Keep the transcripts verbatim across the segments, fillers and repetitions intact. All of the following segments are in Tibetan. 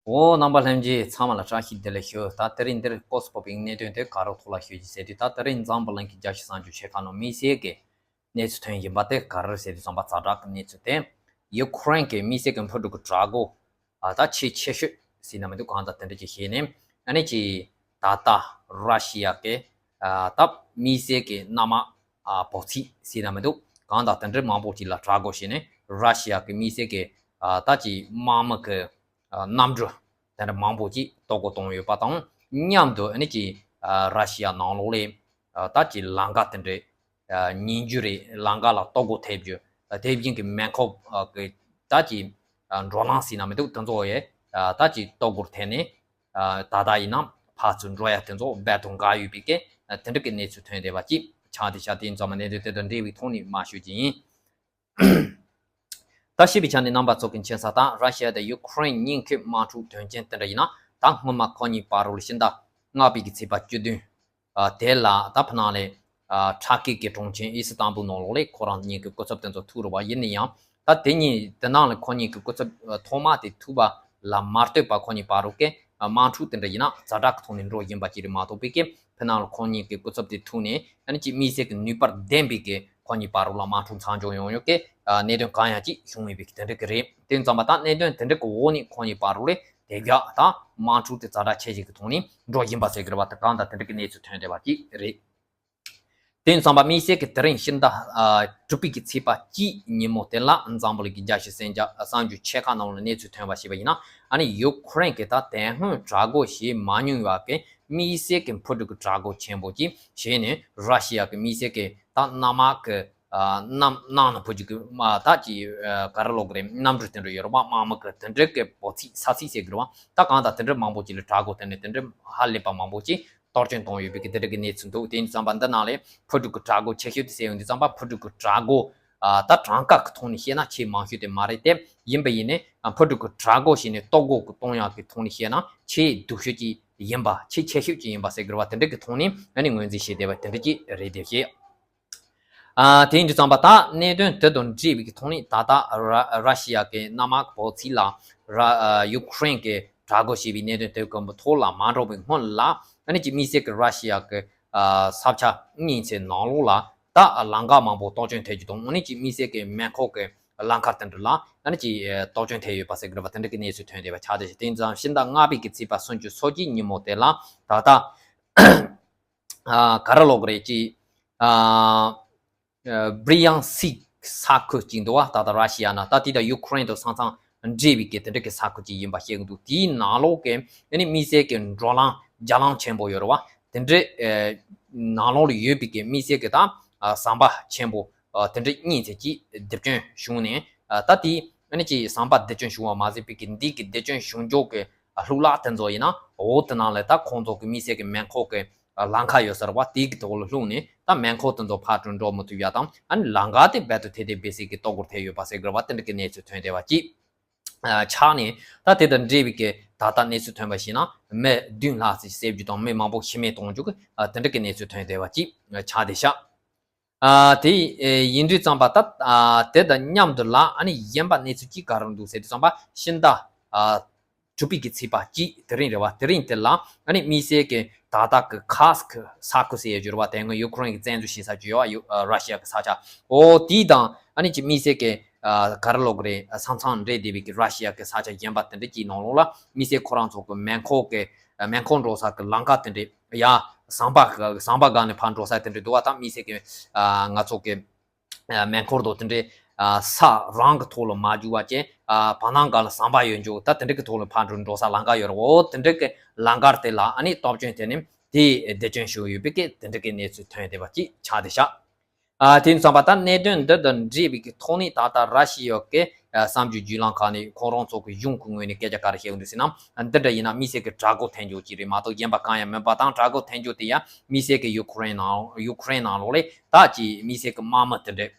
འོ། རྣམ་པ་ལྷན་རྒྱས་ཚང་མ་ལ་བཀྲ་ཤིས་བདེ་ལེགས་ཞུ། ད་དེ་རིང་འདིར་སྐོར་སུ་བབས་པའི་གནད་དོན་དེ་ག་རེ་ཐོག་ལ་ཞུ་རྒྱུ་ཟེར་དུས། ད་དེ་རིང་འཛམ་བུ་གླིང་གི་རྒྱལ་སྤྱི་གསར་འགྱུར་ཆེ་ཁག་ནང་དམིགས་བསལ་གྱི་གནས་ཚུལ་ཐོན་བཞིན་པ་དེ་ག་རེ་ཟེར་དུས་ཙམ་པ། ཛ་དྲག་གི་གནས་ཚུལ་དེ། ཡུ་ཁུ་རེན་གྱི་དམིགས་བསལ་གྱི་འཕུར་གྲུ་གི་དྲག་རྒོལ། ཨ། ད་ཆེས་ཆེ་ཤོས་ཟེར་ན་མི་འདུག་གང་ལྟར་དེ་འདྲ་ཅིག་བྱས་ནས། ཨ་ནི་ཅིག་ད་ལྟ་ར་ཤི་ཡ་གི། ཨ། ད་དམིགས་བསལ་གྱི་གནམ་དམག་ཨ། འབོར་ཚིགས་ཟེར་ན་མི་འདུག་གང་ལྟར་དེ་འདྲའི་མང་པོ་ཅིག་ལ་དྲག་རྒོལ་བྱས་ནས། ར་ཤི་ཡ་གི་དམིགས་བསལ་གྱི། ཨ། ད་ཅིག་དམག་མི་གི། ཨ། གནམ་གྲུ་དེ་འདྲ་མང་པོ་ཅིག་གཏོར་རྒོལ་བཏང་ཡོད་པ་དང་མཉམ་དུ། ཨ་ནི་ཅིག་ཨ། ར་ཤི་ཡ་ནང་ལོགས་ལ། ཨ། ད་ཅིག་ལམ་ཁ་དེ་འདྲའི། ཨ། ཉིན་རྒྱུན་རེ་ལམ་ཁ་ལ་གཏོར་རྒོལ་ཐེབས་རྒྱུ། ཨ། དེ་བཞིན་གྱི་མེ་འཁོར། ཨ། གི་ད་ཅིག་ཨ། འགྲོ་ལམ་ཟེར་ན་མི་འདུག་དེ་ཚོ་ཡང་། ཨ། ད་ཅིག་གཏོར་རྒོལ་ཐེབས་ནས། ཨ། ད་ལྟ་ཡིན་ན་ཕར་ཚུར་འགྲོ་ཡ་དེ་ཚོ་རྦད་དེ་འགག་ཡོད་པའི་གི། ཨ། དེ་འདྲ་གི་གནས་ཚུལ་ཐོན་བསྡད་པ་ཅིག་ཆགས་བསྡད་ཤག་དེ་ཡིན་ཙང་མ་གནད་དོན་དེ་དང་འབྲེལ་བའི་ཐོག་ནས་མར་ཞུ་རྒྱུ་ཡིན། ད་ཤེས་པའི་ཆ་ནས་རྣམ་པ་ཚོ་གི་མཁྱེན་གསལ་ལྟར། ར་ཤི་ཡ་དང་ཡུ་ཁུ་རེན་གཉིས་ཀྱི་དམག་འཁྲུག་དོན་རྐྱེན་དེ་འདྲ་ཡིན་ན། ད་སྔོན་མ་ཁོ་གཉིས་བར་དུ་ཕྱི་ཟླ་ལྔ་པའི་གི་ཚེས་པ་བཅུ་བདུན། ཨ། དེ་ལ་ད་ཕ་ནང་ལ། ཨ། ཊར་ཀི་གི་གྲོང་ཁྱེར་ཨི་སི་ཏན་བུལ་ནང་ལོགས་ལ་ཁོ་རང་གཉིས་ཀྱི་སྐུ་ཚབ་དེ་ཚོ་ཐུག་རེད་པ། ཡིན་ན་ཡང་ད་དེ་གཉིས། དེ་ནང་ལ་ཁོ་གཉིས་ཀྱི་སྐུ་ཚབ་ཐོག་མ་དེ་ཐུག་པ་ལ་མ་ལྟོས་པར་ཁོ་གཉིས་བར་དུ་གི། ཨ། དམག་འཁྲུག་དེ་འདྲ་ཡིན་ན་ཛ་དྲག་གི་ཐོག་ནས་འགྲོ་བཞིན་པ་ཅིག་རེད་མ་གཏོགས་པའི་གི། ཕ་ནང་ལ་ཁོ་གཉིས་ཀྱི་སྐུ་ཚབ་དེ་ཐུག་ནས། ཨ་ནི་ཅིག་དམིགས་བསལ་གྱི་ནུས་པ་ལྡན་པའི་གི་ཁོ་གཉིས་བར་དུ་ལ་དམག་འཁྲུག་མཚམས་འཇོག་ཡོང་ཡོད་གི། ཨ། གནད་དོན་གང་ཡང་ཅིག་བྱུང་མེད་པའི་གི་དེ་འདྲ་གི་རེད། དེ་ཡིན་ཙང་མ་ད་གནད་དོན་དེ་འདྲ་གི་འོག་ནས་ཁོ་གཉིས་བར་དུ་ལ་དེ་ག་ད་དམག་འཁྲུག་དེ་ཛ་དྲག་ཆེ་ཞིག་གི་ཐོག་ནས་འགྲོ་བཞིན་པ་ཟེར་གི་རེད་པ། དེ་གང་ལྟར་དེ་འདྲ་གི་གནས་ཚུལ་ཐོན་བསྡད་པ་ཅིག་རེད། དེ་ཡིན་ཙང་མ་དམིགས་བསལ་གྱི་དེ་རིང་ཕྱི་ཟླ། ཨ། དྲུག་པའི་གི་ཚེས་པ་གཅིག་ཉིན་མོ་དེ་ལ་འཛམ་བུ་གླིང་གི་རྒྱལ་སྤྱིའི་གསར་འགྱུར། གསར་འགྱུར་ཆེ་ཁག་ནང་ལ་གནས་ཚུལ་ཐོན་པ་ཞིག་པ་ཡིན་ན། ཨ་ནི་ཡུ་ཁུ་རེན་གྱིས་ད་དེ་སྔོན་དྲག་རྒོལ་བྱས་མ་མྱོང་བ་གི་དམིགས་བསལ་གྱི་འཕུར་གྲུ་གི་དྲག་རྒོལ་ཆེན་པོ་ཅིག་བྱས་ནས། ར་ཤི་ཡ་གི་དམིགས་བསལ་གྱི་ད་གནམ་དམག་གི། ཨ། གནམ་ནང་ན་འཕུར་རྒྱུ་གི། མ། ད་ཅིག་ཨ། ག་རེ་ལབ་དགོས་རེད། གནམ་གྲུ་དེ་འདྲ་ཡོད་རེད་པ། དམག་མི་གི་དེ་འདྲ་གི་འབོར་ཚིགས་ས་ཚིགས་ཟེར་གི་རེད་པ། ད་གང་ལྟར་དེ་འདྲ་མང་པོ་ཅིག་ལ་དྲག་རྒོལ་དེ་ནས་དེ་འདྲ་ཧ་ལས་པ་མང་པོ་ཅིག་གཏོར་སྐྱོན་བཏང་ཡོད་པའི་གི་དེ་འདྲ་གི་གནས་ཚུལ་འདུག་དེ་ཡིན་ཙང་མ་འདི་ནང་ལ་འཕུར་གྲུ་གི་དྲག་རྒོལ་ཆེ་ཤོས་དེ་ཟེར་ཡོང་དུས་ཙམ་པ། འཕུར་གྲུ་གི་དྲག་རྒོལ། ཨ། ད་གྲངས་ཀ་གི་ཐོག་ནས་བཤད་ན་ཆེས་མང་ཤོས་དེ་མ་རེད་དེ། ཡིན་པ་ཡིན་ནའི། ཨ། འཕུར་གྲུ་གི་དྲག་རྒོལ་བྱས་ནས་གཏོར་རྒོལ་གི་གཏོང་ཡག་གི་ཐོག་ནས་བཤད་ན་ཆེས་སྡུག་ཤོས་ཅིག་ཡིན་པ། ཆེས་ཆེ་ཤོས་ཅིག་ཡིན་པ་ཟེར་གི་རེད་པ། དེ་འདྲ་གི་ཐོག་ནས། ཨ་ནི་ངོས་འཛིན་བྱས་བསྡད་པ་དེ་འདྲ་ཅིག་རེད་དེ་བཤད། ཨ། དེ་ཡིན་དུས་ཙམ་པ་ད་གནད་དོན་དེ་དང་འབྲེལ་བའི་གི་ཐོག་ནས་ད་ལྟ་ར། ར་ཤི་ཡ་གི་གནམ་དམག་འབོར་ཚིགས་ལ་ར། ཨ། ཡུ་ཁུ་རེན་གྱིས་དྲག་རྒོལ་བྱས་པའི་གནད་དོན་དེ་གི་ཐོག་ལ་མ་འགྲོ་བའི་སྔོན་ལ། ཨ་ནི་ཅིག་དམིགས་བསལ་གྱི་ར་ཤི་ཡ་གི། ཨ། ས་ཆ་གཉན་ཚད་ནང་ལོགས་ལ་ད་ལམ་ཁ་མང་པོ་གཏོར་སྐྱོན་ཐེབས་རྒྱུ་དང་། ཨ་ནི་ཅིག་དམིགས་བསལ་གྱི་མེ་འཁོར་གྱི་ལམ་ཁ་དེ་འདྲ་ལ། ཨ་ནི་ཅིག་ཨ། གཏོར་སྐྱོན་ཐེབས་ཡོད་པ་ཟེར་གི་རེད་པ། དེ་འདྲ་གི་གནས་ཚུལ་ཐོན་བསྡད་པ་ཆགས་བསྡད་ཤག་དེ་ཡིན་ཙང་ཕྱི་ཟླ་ལྔ་པའི་གི་ཚེས་པ་སུམ་ཅུ་སོ་གཅིག་ཉིན་མོ་དེ་ལ་ད་ལྟ། ཨ། ག་རེ་ལབ་དགོས་རེད། ཅིག་ཨ། ཨ། བྷི་རི་ཡང་སིག་ས་ཁུལ་ཅིག་འདུག་པ། ད་ལྟ་ར་ཤི་ཡ་ནང་ད་དེ་དང་ཡུ་ཁུ་རེན་དང་ས་མཚམས་འབྲེལ་བའི་གི་དེ་འདྲ་གི་ས་ཁུལ་ཅིག་ཡིན་པ་བཤད་གི་འདུག་དེའི་ནང་ལོགས་གི་ཨ་ནི་དམིགས་བསལ་གི་འགྲོ་ལམ་རྒྱ་ལམ་ཆེན་པོ་ཡོད་རེད་པ། དེ་འདྲའི། ཨ། ནང་ལོགས་ལ་ཡོད་པའི་གི་དམིགས་བསལ་གི་ད། ཨ། ཟམ་པ་ཆེན་པོ། ཨ། དེ་འདྲ་གཉན་ཚད་ཅིག་རྡིབ་སྐྱོན་བྱུང་ནས། ཨ། ད་དེ་ཨ་ནི་ཅིག་ཟམ་པ་རྡིབ་སྐྱོན་བྱུང་བ་མ་ཟད་པའི་གི་འདི་གི་རྡིབ་སྐྱོན་བྱུང་ཕྱོགས་གི། ཨ། ལྷུ་ལག་དེ་ཚོ་ཡིན་ན། འོ། དེ་ནང་ལ་ད་ཁོང་ཚོ་གི་དམིགས་བསལ་གི་མེ་འཁོར་གི། ཨ། ལམ་ཁ་ཡོད་ས་རེད་པ། དེ་གི་ཐོག་ལ་ལྷུང་ནས་ད་མེ་འཁོར་དེ་ཚོ་ཕར་འགྲོ་འགྲོ་མི་ཐུབ་ཡ་དང་། ཨ་ནི་ལམ་ཁ་དེ་རྦད་དེ་ཐེ་ཐེ་བེ་སི་གི་གཏོར་རྒོལ་ཐེབས་ཡོད་པ་ཟེར་གི་རེད་པ། དེ་འདྲ་གི་གནས་ཚུལ་ཐོན་བསྡད་པ་ཅིག་ཨ། ཆགས་ནས་ད་དེ་དང་འབྲེལ་བའི་གི་ད་ལྟ་གནས་ཚུལ་ཐོན་པ་ཞིག་ན། མི་བདུན་ལྷག་ཙམ་བསད་རྒྱུ་དང་། མི་མང་པོ་ཤི་རྨས་གཏོང་རྒྱུ་གི། ཨ། དེ་འདྲ་གི་གནས་ཚུལ་ཐོན་བསྡད་པ་ཅིག་ཆགས་བསྡད་ཤག་ཨ། དེ་ཡིན་དུས་ཙམ་པ་ད། ཨ། དེ་དང་མཉམ་དུ་ལ་ཨ་ནི་གཞན་པ་གནས་ཚུལ་གཅིག་ག་རེ་འདུག་ཟེར་དུས་ཙམ་པ། ཕྱི་ཟླ། ཨ། དྲུག་པའི་གི་ཚེས་པ་གཅིག་དེ་རིང་རེད་པ། དེ་རིང་དེ་ལ་ཨ་ནི་དམིགས་བསལ་གྱི་ད་ལྟ་གི་ཁཱ་སི་ཁི་ས་ཁུལ་ཟེར་ཡ་ཅིག་ཡོད་རེད་པ། དེ་སྔོན་ཡུ་ཁུ་རེན་གྱིས་བཙན་འཛུལ་བྱས་ས་ཅིག་ཡོད་པ། ཡུ། ཨ། ར་ཤི་ཡ་གི་ས་ཆ། འོ། དེ་དང་ཨ་ནི་ཅིག་དམིགས་བསལ་གྱི། ཨ། ག་རེ་ལབ་དགོས་རེད། ས་མཚམས་འབྲེལ་བསྡད་པའི་གི་ར་ཤི་ཡ་གི་ས་ཆ་གཞན་པ་དེ་འདྲ་ཅིག་ནང་ལོགས་ལ་དམིགས་བསལ་ཁོ་རང་ཚོ་གི་མེ་འཁོར་གི། ཨ། མེ་འཁོར་འགྲོ་ས་གི་ལམ་ཁ་དེ་འདྲ། ཡ། ཟམ་པ། ཟམ་པ་སྒང་ནས་ཕར་འགྲོ་ས་དེ་འདྲ་འདུག་པ། ད་དམིགས་བསལ་གྱི། ཨ། ང་ཚོ་གི། ཨ། མེ་འཁོར་དང་དེ་འདྲའི། ཨ། ས་རང་གི་ཐོག་ལ་མ་རྒྱུག་པ་བྱས། ཨ། བར་སྣང་སྒང་ལ་ཟམ་པ་ཡོད་འཇུག་ད་དེ་འདྲ་གི་ཐོག་ལ་ཕར་འགྲོ་འགྲོ་ས་ལམ་ཁ་ཡོད་རེད། འོ། དེ་འདྲ་གི་ལམ་ཁ་དེ་ལ་ཨ་ནི་གཏོར་སྐྱོན་དེ་ནི་དེ་རྡིབ་སྐྱོན་བྱུང་ཡོད་པའི་གི་དེ་འདྲ་གི་གནས་ཚུལ་ཐོན་བསྡད་པ་ཅིག་ཆགས་བསྡད་ཤག་ཨ། དེ་ཡིན་ཙམ་པ་ད་གནད་དོན་འདི་དང་འབྲེལ་བའི་གི་ཐོག་ནས་ད་ལྟ་ར་ཤི་ཡ་གི། ཨ། གསར་འགྱུར་བརྒྱུད་ལམ་ཁག་ནས་ཁོང་རང་ཚོ་གི་གཞུང་གི་ངོས་ནས་སྐད་ཆ་ག་རེ་བཤད་ཡོང་དུས་ཟེར་ན། འདི་འདྲ་ཡིན་ན་དམིགས་བསལ་གྱི་དྲག་རྒོལ་ཐེབས་འགྱུར་གྱི་རེད་མ་གཏོགས་གཞན་པ་གང་ཡང་མིན་པ་དང་། དྲག་རྒོལ་ཐེབས་འགྱུར་དེ་ཡང་དམིགས་བསལ་གྱི་ཡུ་ཁུ་རེན་ནང་། ཡུ་ཁུ་རེན་ནང་ལོགས་ལ་ད་ཅིག་དམིགས་བསལ་གྱི་དམག་མི་དེ་འདྲ།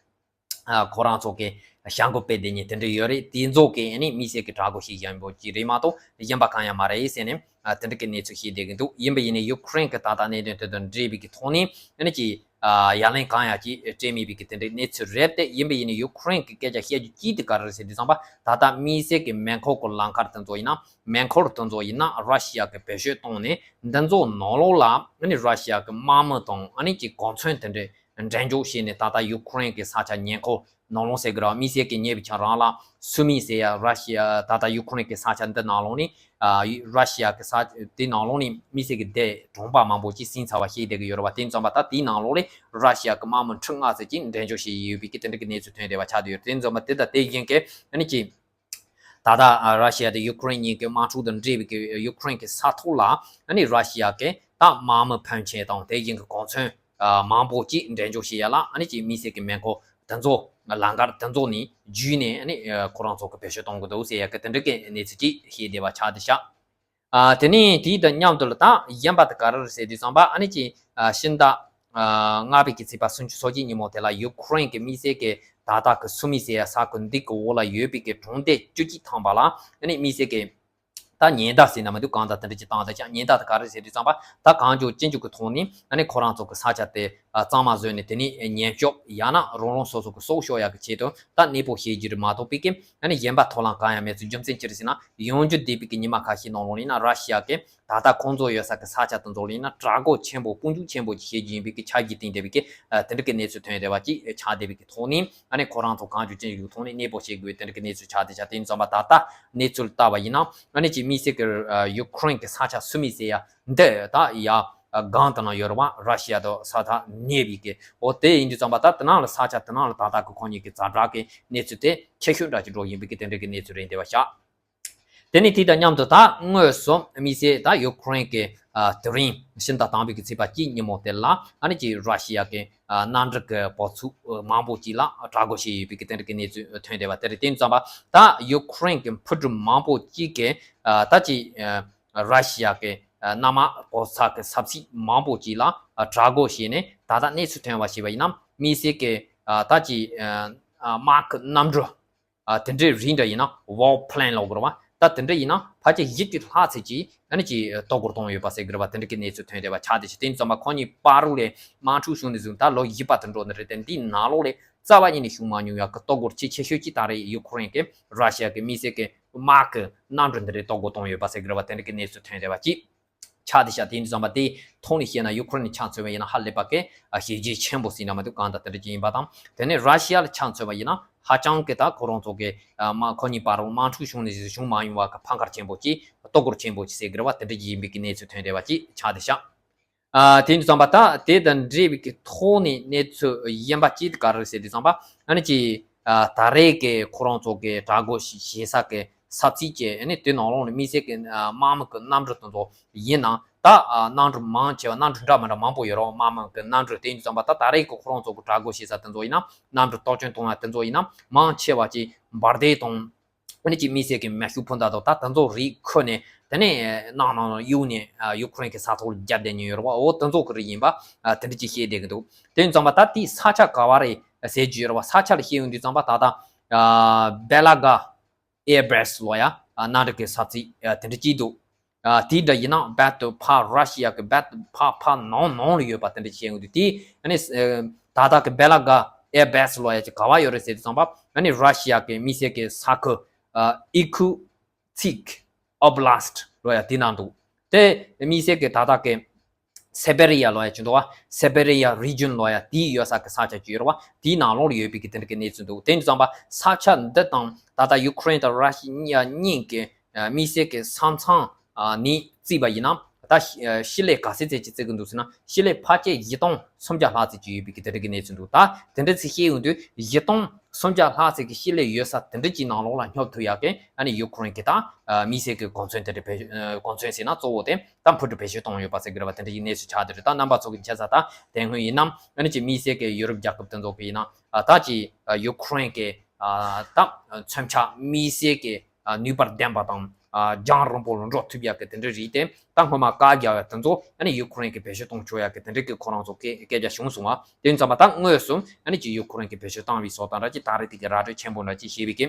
ཨ། ཁོ་རང་ཚོ་གི་བྱ་འགུལ་སྤེལ་བསྡད་མཁན་དེ་འདྲ་ཡོད་རེད། དེ་ཚོ་གི་ཨ་ནི་དམིགས་བསལ་གྱི་དྲག་རྒོལ་ཞིག་བྱེད་འགྱུར་གྱི་རེད་མ་གཏོགས་གཞན་པ་གང་ཡང་མ་རེད་ཟེར་ནས། ཨ། དེ་འདྲ་གི་གནས་ཚུལ་བཤད་བསྡད་ཀྱི་འདུག་ཡིན་པ་ཡིན་ནའི་ཡུ་ཁུ་རེན་གྱི་ད་ལྟ་གནད་དོན་དེ་དང་འབྲེལ་བའི་གི་ཐོག་ནས་ཨ་ནི་ཅིག་ཨ་ཡ་ལན་གང་ཡང་ཅིག་སྤྲད་མེད་པའི་གི་དེ་འདྲའི་གནས་ཚུལ་རེད། དེ་ཡིན་པ་ཡིན་ན་ཡུ་ཁུ་རེན་གི་སྐད་ཆ་བཤད་རྒྱུ་གཅིག་དེ་ག་རེ་རེད་ཟེར་དུས་ཙམ་པ། ད་ལྟ་དམིགས་བསལ་གི་མེ་འཁོར་གི་ལམ་ཁར་དེ་ཚོ་ཡིན་ན། མེ་འཁོར་དེ་ཚོ་ཡིན་ན་ར་ཤི་ཡ་གི་བེད་སྤྱོད་བཏང་ནས། འདི་ཚོ་ནང་ལོགས་ལ་ཨ་ནི་ར་ཤི་ཡ་གི་དམག་མི་དང་ཨ་ནི་ཅིག་གོ་མཚོན་དེ་འདྲའི་འགྲེམས་འཇོག་བྱས་ནས། ད་ལྟ་ཡུ་ཁུ་རེན་གི་ས་ཆ་ཉེ་འཁོར་ནང་ལོགས་ཟེར་གི་ར། དམིགས་བསལ་གྱི་ཉེ་བའི་ཆར་རང་ལ་སུ་མི་ཟེར་ཡ་ར་ཤི་ཡ། ད་ལྟ་ཡུ་ཁུ་རེན་གྱི་ས་ཆ་འདི་ནང་ལོགས་ནས། ཨ་ར་ཤི་ཡ་གི་ས་དེ་ནང་ལོགས་ནས་དམིགས་བསལ་གྱི་དེ་གྲོང་པ་མང་པོ་ཅིག་ཟིན་ཚར་བ་ཤེས་བསྡད་ཀྱི་ཡོད་རེད་བ། དེ་ཙམ་པ་ད་དེའི་ནང་ལོགས་ནས་ར་ཤི་ཡ་གི་དམག་མི་ཁྲི་ལྔ་ཙམ་ཅིག་འགྲེམས་འཇོག་བྱས་ཡོད་པའི་གི་དེ་འདྲ་གི་གནས་ཚུལ་ཐོན་བསྡད་པ་ཆགས་བསྡད་ཡོད། དེ་ཙམ་པ་དེ་དང་དེ་བཞིན་གྱི་ཨ་ནི་ཅིག་ད་ལྟ་ཨ་ར་ཤི་ཡ་དང་ཡུ་ཁུ་རེན་གཉིས་ཀྱི་དམག་འཁྲུག་དང་འབྲེལ་བའི་གི་ཡུ་ཁུ་རེན་གྱི་ས་ཐོག་ལ་ཨ་ནི་ར་ཤི་ཡ་གི་ད་དམག་མི་ཕོན་ཆེན་དང་དེ་བཞིན་གྱི་གོ་མཚོན་ཨ་མང་པོ་ཅིག་འགྲེམས་འཇོག་བྱེད་ཡ་ལ། ཨ་ནི་ཅིག་དམིགས་བསལ་གྱི་མེ་འཁོར་དེ་ཚོ་ལམ་ཁར་དེ་ཚོ་ནས་བརྒྱུད་ནས་ཨ་ནི་ཨ་ཁོ་རང་ཚོ་གི་བེད་སྤྱོད་གཏོང་གི་འདུག་ཟེར་ཡ་གི་དེ་འདྲ་གི་གནས་ཚུལ་ཅིག་ཤེས་བསྡད་པ་ཆགས་བསྡད་ཤག་ཨ་དེ་ནས་དེའི་དང་མཉམ་དུ་ལ་ད་གཞན་པ་དེ་ག་རེ་རེད་ཟེར་དུས་ཙམ་པ། ཨ་ནི་ཅིག་ཨ་ཕྱི་ཟླ་ཨ་ལྔ་པའི་གི་ཚེས་པ་སུམ་ཅུ་སོ་གཅིག་ཉིན་མོ་དེ་ལ་ཡུ་ཁུ་རེན་གྱི་དམིགས་བསལ་གྱི་ད་ལྟ་གི་སུ་མི་ཟེར་ཡ་ས་ཁུལ་འདི་གི་འོག་ལ་ཡོད་པའི་གི་གྲོང་སྡེ་བཅུ་གཅིག་ཐམ་པ་ལ་ཨ་ནི་དམིགས་བསལ་གྱི་ད་ཉེན་བརྡ་ཟེར་ན་མི་འདུག་གང་ལྟར་དེ་འདྲ་ཅིག་བཏང་བསྡད་ཤག་ཉེན་བརྡ་དེ་ག་རེ་ཟེར་དུས་ཙམ་པ། ད་གང་མགྱོགས་ཅི་མགྱོགས་ཀྱི་ཐོག་ནས་ཨ་ནི་ཁོ་རང་ཚོ་གི་ས་ཆ་དེ་ཨ་གཙང་མ་བཟོས་ནས། དེ་ནས་ཉེན་སྐྱོབ་ཡང་ན་རང་རང་སོ་སོ་གི་སྲོག་སྐྱོབ་ཡག་གི་ཆེད་དུ་ད་གནས་སྤོ་བྱེད་རྒྱུ་རེད་མ་གཏོགས་པའི་གི་ཨ་ནི་གཞན་པ་ཐོབ་ལམ་གང་ཡང་མེད་ཚུལ། རྒྱུ་མཚན་ཅི་རེད་ཟེར་ན། ཡང་བསྐྱར་འདས་པའི་གི་ཉི་མ་ཁ་ཤས་ནང་ལོགས་ཡིན་ན་ར་ཤི་ཡ་གི་ད་ལྟ་ཁོང་ཚོ་ཡོད་ས་གི་ས་ཆ་དེ་ཚོ་ལ་ཡིན་ན་གྲགས་འགུལ་ཆེན་པོ་སྤུ་འཇུག་ཆེན་པོ་ཞིག་བྱེད་རྒྱུ་ཡིན་པའི་གི་ཆ་རྐྱེན་བསྟན་བསྡད་པའི་གི་ཨ་དེ་འདྲ་གི་གནས་ཚུལ་ཐོན་བསྡད་པ་ཅིག་ཆགས་བསྡད་པའི་གི་ཐོག་ནས། ཨ་ནི་ཁོ་རང་ཚོ་གང་མགྱོགས་ཅི་མགྱོགས་ཐོག་ནས་གནས་སྤོ་བྱེད་དགོས་དེ་འདྲ་གི་གནས་ཚུལ་ཆགས་བསྡད་ཤག་དེ་ཡིན་ཙམ་པ་ད་ལྟ་གནས་ཚུལ་ལྟ་བ་ཡིན་ན། ཨ་ནི་ཅིག་དམིགས་བསལ་གི་ཨ་ཡུ་ཁུ་རེན་གི་ས་ཆ་སུ་མི་ཟེར་ཡ་འདི་ད་ཡ་སྒང་དེ་ན་ཡོད་རེད་བ། ར་ཤི་ཡ་དང་ས་ཐག་ཉེ་བའི་གི། འོ་དེ་ཡིན་དུས་ཙམ་པ་ད་དེ་ནང་ལ་ས་ཆ་དེ་ནང་ལ་ད་ལྟ་གི་ཁོང་གཉིས་ཀྱི་ཛ་དྲག་གི་གནས་ཚུལ་དེ་ཆེ་ཤོས་འདྲ་ཅིག་འགྲོ་བཞིན་པའི་གི་དེ་འདྲ་གི་གནས་ཚུལ་རེད་བསྡད་པ་ཤག་དེ་ནས་དེ་དང་མཉམ་དུ་ད་དངོས་སུ་དམིགས་བསལ་ད་ཡུ་ཁུ་རེན་གྱི་ཨ་དེ་རིང་ཕྱི་ཟླ་དང་པོའི་གི་ཚེས་པ་གཅིག་ཉིན་མོ་དེ་ལ་ཨ་ནི་ཅིག་ར་ཤི་ཡ་གི་ཨ་གནམ་གྲུ་གི་བབས་ཚུགས་མང་པོ་ཅིག་ལ་བཀྲག་མགོ་བྱས་ཡོད་པའི་གི་དེ་འདྲ་གི་གནས་ཚུལ་ཐོན་བསྡད་པ་དེ་རེད། དེ་ཡིན་ཙམ་པ་ད་ཡུ་ཁུ་རེན་གྱི་འཕུར་གྲུ་མང་པོ་ཅིག་གི་ཨ་ད་ཅིག་ཨ་ར་ཤི་ཡ་གི་ཨ་གནམ་དམག་བབས་ས་གི་ས་ཚིགས་མང་པོ་ཅིག་ལ་ཨ་བཀྲག་མགོ་བྱས་ནས། ད་ལྟ་གནས་ཚུལ་ཐོན་པ་ཞིག་པ་ཡིན་ན་དམིགས་བསལ་གི་ཨ་ད་ཅིག་ཨ་དམག་གི་གནམ་གྲུ་ཨ་དེ་འདྲའི་རིགས་འདྲ་ཡིན་ན་war plane ལབ་དགོས་རེད་བ། ད་དེ་འདྲ་ཡིན་ན་ཕལ་ཆེར་བཞི་བཅུ་ལྷག་ཙམ་ཅིག་ཨ་ནི་ཅིག་གཏོར་རྒོལ་བཏང་ཡོད་པ་ཟེར་གི་རེད་བ། དེ་འདྲ་གི་གནས་ཚུལ་ཐོན་བསྡད་པ་ཆགས་བསྡད་ཤག་དེ་ཡིན་ཙམ་པ་ཁོང་གཉིས་བར་དུ་ལ་དམག་འཁྲུག་བྱུང་ནས་བཟུང་ད་ལོ་བཞི་པ་དུ་འགྲོ་ནི་རེད། དེ་འདིའི་ནང་ལོགས་ལ་རྩ་བ་ཉིད་ནས་བྱུང་མ་མྱོང་ཡག་གི་གཏོར་རྒོལ་ཆེས་ཆེ་ཤོས་ཅིག་ད་རེས་ཡུ་ཁུ་རེན་གྱི་ར་ཤི་ཡ་གི་དམིགས་བསལ་གྱི་དམག་གི་གནམ་གྲུ་འདི་རེད་གཏོར་རྒོལ་བཏང་ཡོད་པ་ཟེར་གི་རེད་བ། དེ་འདྲ་གི་གནས་ཚུལ་ཐོན་བསྡད་པ་ཅིག་ཆགས་བསྡད་ཤག་དེ་ཡིན་དུས་ཙམ་པ་དེའི་ཐོག་ནས་བཤད་ན་ཡུ་ཁུ་རེན་ནས་ཆ་མཚོན་པ་ཡིན་ན་ཧ་ལས་པ་གི་ཨ་བྱས་རྗེས་ཆེན་པོ་ཟེར་ན་མི་འདུག་གང་ལྟར་དེ་འདྲ་ཅིག་ཡིན་པ་དང་། དེ་ནས་ར་ཤི་ཡ་ལ་ཆ་མཚོན་པ་ཡིན་ན་ཧ་ཅང་གི་ད་ཁོ་རང་ཚོ་གི་ཨ་མ་ཁོ་གཉིས་བར་དམག་འཁྲུག་བྱུང་ནས་བྱུང་མ་མྱོང་བ་གི་ཕམ་ཁ་ཆེན་པོ་ཅིག་གཏོར་རྒོལ་ཆེན་པོ་ཅིག་ཟེར་གི་རེད་བ། དེ་འདྲ་ཅིག་ཡིན་པའི་གི་གནས་ཚུལ་ཐོན་བསྡད་པ་ཅིག་ཆགས་བསྡད་ཤག་ཨ་དེ་ཡིན་དུས་ཙམ་པ་ད་དེ་དང་འབྲེལ་བའི་གི་ཐོག་ནས་གནས་ཚུལ་གཞན་པ་ཅིག་ག་རེ་ཟེར་དུས་ཙམ་པ། ཨ་ནི་ཅིག་ཨ་ད་རེས་ཀྱི་ཁོ་རང་ཚོ་གི་བཀྲག་མགོ་བྱེད་ས་གི་ས་ཚིགས་ཀྱི་ཨ་ནི་དེ་ནང་ལོགས་ནས་དམིགས་བསལ་གྱི་ཨ་དམག་མི་གི་གནམ་གྲུ་དེ་ཚོ་ཡིན་ན་ད་ཨ་གནམ་གྲུ་མང་ཆེ་བ་གནམ་གྲུ་འདྲ་མི་འདྲ་མང་པོ་ཡོད་རེད། དམག་མི་གི་གནམ་གྲུ་དེ་ཡིན་དུས་ཙམ་པ་ད་ད་རེས་ཀྱི་ཁོ་རང་ཚོ་གི་བཀྲག་མགོ་བྱེད་ས་དེ་ཚོ་ཡིན་ན་གནམ་གྲུ་གཏོར་སྐྱོན་གཏོང་ཡ་དེ་ཚོ་ཡིན་ན་མང་ཆེ་བ་ཅིག་འབར་མདེལ་དང་། ཨ་ནི་ཅིག་དམིགས་བསལ་གྱི་མེ་ཤུགས་འཕུར་མདའ་དང་ད་དེ་ཚོ་རིགས་ཁུར་ནས་དེ་ནས་ནང་ནང་གཡུག་ནས་ཡུ་ཁུ་རེན་གྱི་ས་ཐོག་ལ་བརྒྱབ་བསྡད་མྱོང་ཡོད་རེད་བ། འོ་དེ་ཚོ་གི་རིགས་ཡིན་པ་དེ་འདྲ་ཅིག་བཤད་བསྡད་ཀྱི་འདུག་དེ་ཡིན་ཙམ་པ་ད་དེའི་ས་ཆ་ག་བ་རེད་ཟེར་རྒྱུ་ཡོད་རེད་བ། ས་ཆ་ལ་བཤད་ཡོང་དུས་ཙམ་པ་ད་ལྟ་བེ་ལ་གྷ་ཨེར་བེ་སི་ལབ་ཡ་གནམ་གྲུ་གི་ས་ཚིགས་དེ་འདྲ་ཅིག་འདུག་ཨ་དེ་འདྲ་ཡིན་ན་རྦད་དེ་ཕར་ར་ཤི་ཡ་གི་རྦད་དེ་ཕར་ཕར་ནང་ནང་ལ་ཡོད་པ་དེ་འདྲ་བཤད་ཡོང་དུས། དེ་ཨ་ནི་ཨ་ད་ལྟ་གི་བེ་ལ་གྷ་ཨེར་བེ་སི་ལབ་ཡ་ཅིག་ག་བ་ཡོད་རེད་ཟེར་དུས་ཙམ་པ། ཨ་ནི་ར་ཤི་ཡ་གི་དམིགས་བསལ་གི་ས་ཁུལ་ཨ་ཨི་ཁུ་ཚིག་ཨོབ་ལཱ་སི་ཊི་ལབ་ཡ་དེ་ནང་འདུག་དེ་དམིགས་བསལ་གི་ད་ལྟ་གི་སེ་བེ་རི་ཡ་ལབ་ཡ་ཅིག་འདུག་བ། སེ་བེ་རི་ཡ་རི་ཇན་ལབ་ཡ་དེ་ཡོད་ས་གི་ས་ཆ་ཅིག་ཡོད་རེད་བ། དེའི་ནང་ལོགས་ལ་ཡོད་པའི་གི་དེ་འདྲ་གི་གནས་ཚུལ་འདུག་དེ་ཡིན་དུས་ཙམ་པ་ས་ཆ་འདི་དང་ད་ལྟ་ཡུ་ཁུ་རེན་དང་ར་ཤི་ཡ་གཉིས་ཀྱི་ཨ་དམིགས་བསལ་གྱི་ས་མཚམས་ཨ་ནས་བརྩིས་པ་ཡིན་ན་ད་ཤི་ཨ་ཤི་ལེ་ག་ཚད་ཙམ་ཅིག་བརྩི་གི་འདུག་ཟེར་ན། ཤི་ལེ་ཕལ་ཆེར་བཞི་སྟོང་སུམ་བརྒྱ་ལྷག་ཙམ་ཅིག་ཡོད་པའི་གི་དེ་འདྲ་གི་གནས་ཚུལ་འདུག་ད་དེ་འདྲ་ཅིག་བཤད་ཡོང་དུས་བཞི་སྟོང་སུམ་བརྒྱ་ལྷག་ཙམ་གྱི་ཤི་ལེ་ཡོད་ས་དེ་འདྲ་ཅིག་ནང་ལོགས་ལ་སྙོབ་ཐུབ་ཡག་གི་ཨ་ནི་ཡུ་ཁུ་རེན་གྱི་ད་ཨ་དམིགས་བསལ་གྱི་གོ་མཚོན་དེ་འདྲ་བེད་ཨ་གོ་མཚོན་ཟེར་ན་གཙོ་བོ་དེ་ད་འཕུར་གྲུ་བེད་སྤྱོད་བཏང་ཡོད་པ་ཟེར་གི་རེད་བ། དེ་འདྲ་ཅིག་གནས་ཚུལ་ཆགས་བསྡད་རེད། ད་རྣམ་པ་ཚོ་གི་མཁྱེན་ས་ད་དེ་སྔོན་ཡིན་ནམ་ཨ་ནི་ཅིག་དམིགས་བསལ་གྱི་ཡུ་རོབ་རྒྱལ་ཁབ་དེ་ཚོ་གི་ཡིན་ན་ཨ་ད་ཅིག་ཨ་ཡུ་ཁུ་རེན་གྱི་ཨ་ད་མཚོན་ཆ་དམིགས་བསལ་གྱི་ཨ་ནུས་པ་ལྡན་པ་དང་ཨ་རྒྱང་རིང་པོ་ལ་འགྲོ་ཐུབ་ཡག་གི་དེ་འདྲ་རེད་དེ། ད་སྔོན་མ་བཀའ་རྒྱ་བ་དེ་ཚོ་ཨ་ནི་ཡུ་ཁུ་རེན་གྱིས་བེད་སྤྱོད་གཏོང་ཆོག་ཡག་གི་དེ་འདྲ་གི་ཁོ་རང་ཚོ་སྐད་སྐད་ཆ་བྱུང་སོང་བ། དེ་ཡིན་ཙམ་པ་ད་དངོས་སུ་ཨ་ནི་ཅིག་ཡུ་ཁུ་རེན་གྱིས་བེད་སྤྱོད་བཏང་བའི་བཟོ་སྟངས་འདྲ་ཅིག་ད་རེས་དེ་གི་ར་སྤྲོད་ཆེན་པོ་འདྲ་ཅིག་བྱས་པའི་གི་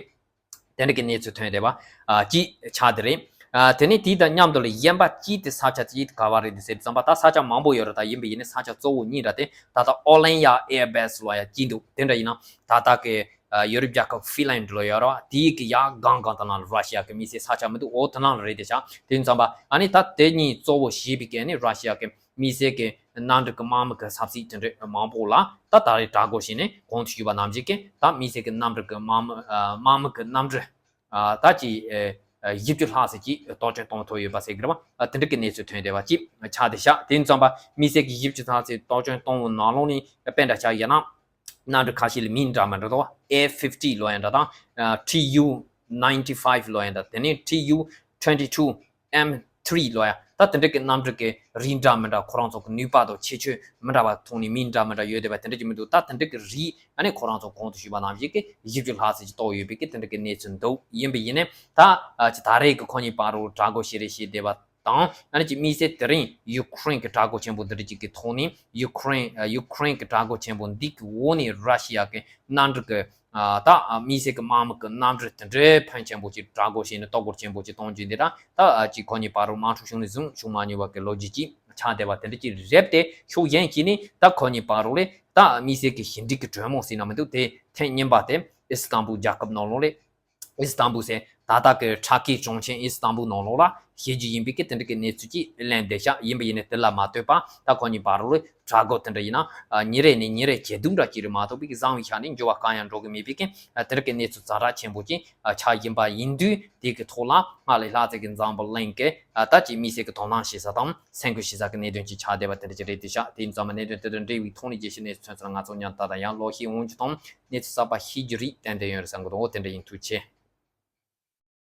དེ་འདྲ་གི་གནས་ཚུལ་ཐོན་བསྡད་པ་ཨ་ཅིག་ཆགས་བསྡད་རེད། ཨ་དེ་ནས་དེའི་དང་མཉམ་དུ་ལ་གཞན་པ་གཅིག་དེ་ས་ཆ་གཅིག་ག་བ་རེད་དེ་ཟེར་ཙམ་པ། ད་ས་ཆ་མང་པོ་ཡོད་རེད། ད་ཡིན་པ་ཡིན་ནའི་ས་ཆ་གཙོ་བོ་གཉིས་ར་དེ་ད་ལྟ་ཨོ་ལན་ཡ་ཨེར་བེ་སི་ལོ་ཡ་གཅིག་འདུག་དེ་འདྲ་ཡིན་ན་ད་ལྟ་གི་ཨ་ཡོ་རོབ་རྒྱལ་ཁབ་ཧྥིན་ལན་ཌི་ལོ་ཡོད་ར། དེའི་གི་ཡ་སྒང་སྒང་དང་ནང་ལ་ར་ཤི་ཡ་གི་མི་སེར་ས་ཆ་མི་འདུག་འོ་དེ་ནང་ལ་རེད་དེ་ཤག་དེ་ཡིན་ཙམ་པ་ཨ་ནི་ད་དེ་གཉིས་གཙོ་བོ་བྱས་པའི་གི་ནི་ར་ཤི་ཡ་གི་མི་སེར་གི་གནམ་གྲུ་གི་དམག་མི་གི་ས་ཚིགས་དེ་འདྲ་མང་པོ་ལ་ད་ད་རེས་དྲག་རྒོལ་བྱས་ནས་གོང་དུ་ཞུས་པ་ནང་བཞིན་གི་ད་མི་སེར་གི་གནམ་གྲུ་གི་དམག་མི་ཨ་དམག་མི་གི་གནམ་གྲུ་ཨ་ད་ཅི་ཨ་བཞི་བཅུ་ལྷག་ཙམ་ཅིག་གཏོར་སྐྱོན་གཏོང་ཐུབ་ཡོད་པ་ཟེར་གི་རེད་བ། ཨ་དེ་འདྲ་གི་གནས་ཚུལ་ཐོན་བསྡད་པ་ཅིག་ཆགས་བསྡད་ཤག་དེ་ཡིན་ཙམ་པ་མི་སེར་གི་བཞི་བཅུ་ལྷག་ཙམ་གཏོར་སྐྱོན་གཏོང་བའི་ནང་ལོགས་ནས་དཔེ་འདྲ་ཆགས་ཡིན་ན། གནམ་གྲུ་ཁ་ཤས་ལ་མིང་འདྲ་མི་འདྲ་འདུག་ཨེ་ཕིབ་ཊི་ལོ་ཡ་འདྲ་དང་ཨ་ཊི་ཡུ་ནའིན་ཊི་ཕའིབ་ལོ་ཡ་འདྲ། དེ་ནས་ཊི་ཡུ་ཊུ་ཝེན་ཊི་ཊུ་ཨེམ་ཐི་རི་ལོ་ཡ། ད་དེ་འདྲ་གི་གནམ་གྲུ་གི་རིགས་འདྲ་མི་འདྲ་ཁོ་རང་ཚོ་གི་ནུས་པ་དང་ཁྱད་ཆོས་མི་འདྲ་བ་ཐོག་ནས་མིང་འདྲ་མི་འདྲ་ཡོད་བསྡད་པ་དེ་འདྲ་གི་མི་འདུག་ད་དེ་འདྲ་གི་རིགས་ཨ་ནི་ཁོ་རང་ཚོ་གོང་དུ་ཞུས་པ་ནང་བཞིན་གི་བཞི་བཅུ་ལྷག་ཙམ་ཅིག་གཏོར་ཡོད་པའི་གི་དེ་འདྲ་གི་གནས་ཚུལ་འདུག་ཡིན་པ་ཡིན་ནའི་ད་ཨ་ཅི་ད་རེས་གི་ཁོ་གཉིས་བར་དུ་དྲག་རྒོལ་བྱེད་རེས་བྱེད་བསྡད་པ་དང་། ཨ་ནི་ཅིག་དམིགས་བསལ་དེ་རིང་ཡུ་ཁུ་རེན་གྱི་དྲག་རྒོལ་ཆེན་པོ་འདི་འདྲ་ཅིག་གི་ཐོག་ནས་ཡུ་ཁུ་རེན་ཨ་ཡུ་ཁུ་རེན་གྱི་དྲག་རྒོལ་ཆེན་པོ་འདི་གི་འོག་ནས་ར་ཤི་ཡ་གི་གནམ་གྲུ་གི་ཨ་ད་ཨ་དམིགས་བསལ་གྱི་དམག་མི་གི་གནམ་གྲུ་དེ་འདྲའི་ཕོན་ཆེན་པོ་ཅིག་དྲག་རྒོལ་བྱས་ནས་གཏོར་རྒོལ་ཆེན་པོ་ཅིག་གཏོང་རྒྱུ་འདི་དང་། ད་ཨ་ཅིག་ཁོ་གཉིས་བར་དུ་དམག་འཁྲུག་བྱུང་ནས་བཟུང་བྱུང་མ་མྱོང་བ་གི་ལོ་རྒྱུས་ཅིག་ཆགས་བསྡད་པ་དེ་འདྲ་ཅིག་རེད་དེ། ཤུགས་གཞན་གྱིས་ནི་ད་ཁོ་གཉིས་བར་དུ་ལས་ད་དམིགས་བསལ་གྱི་ཞི་འགྲིག་གི་གྲོས་མོལ་ཟེར་ན་མི་འདུག་དེ་ཐེངས་རྙིང་པ་དེ་ཨི་སི་ཏམ་བུལ་རྒྱལ་ཁབ་ནང་ལོགས་ལས། ཨི་སི་ཏམ་བུལ་ཟེར་ད་ལྟ་གི་ཊར་ཀིའི་གྲོང་ཁྱེར་ཨི་སི་ཏམ་བུལ་ནང་ལོགས་ལ་བྱེད་རྒྱུ་ཡིན་པའི་གི་དེ་འདྲ་གི་གནས་ཚུལ་ཅིག་གླེང་བསྡད་ཤག་ཡིན་པ་ཡིན་ནའི་དེ་ལ་མ་ལྟོས་པ་ད་ཁོ་གཉིས་བར་དུ་དྲག་རྒོལ་དེ་འདྲ་ཡིན་ན་ཨ་ཉིན་རེ་ནས་ཉིན་རེ་ཇེ་སྡུག་འདྲ་ཅིག་རེད་མ་གཏོགས་པའི་གི་བཟང་བའི་ཆ་ནས་འགྱུར་བ་གང་ཡང་འགྲོ་གི་མེད་པའི་གི་ཨ་དེ་འདྲ་གི་གནས་ཚུལ་ཛ་དྲག་ཆེན་པོ་ཅིག་ཨ་ཆགས་ཡིན་པ་ཡིན་དུས། དེ་གི་ཐོག་ལ་སྔར་ལས་ལྷག་ཙམ་གི་འཛམ་བུ་གླིང་གི་ཨ་ད་ཅིག་དམིགས་བསལ་གི་དོ་སྣང་བྱེད་ས་དང་སེམས་ཁུར་བྱེད་ས་གི་གནད་དོན་ཅིག་ཆགས་བསྡད་པ་དེ་འདྲ་ཅིག་རེད་དེ་ཤག་དེ་ཡིན་ཙང་མ་གནད་དོན་དེ་དང་འབྲེལ་བའི་ཐོག་ནས་རྒྱལ་སྤྱིའི་གནས་ཚུལ་ཚོན་ཚོད་ང་ཚོ་མཉམ་དུ་ད་ལྟ་ཡང་ཀློག་ཤེས་འོང་རྒྱུ་དང་གནས་ཚུལ་གསར་པ་ཤེས་རྒྱུ་རིགས་ཏན་ཏན་ཡོད་རེད་བསམ་གི་འདུག་འོ་དེ་འདྲ་ཡིན། ཐུགས་རྗེ་ཆེ།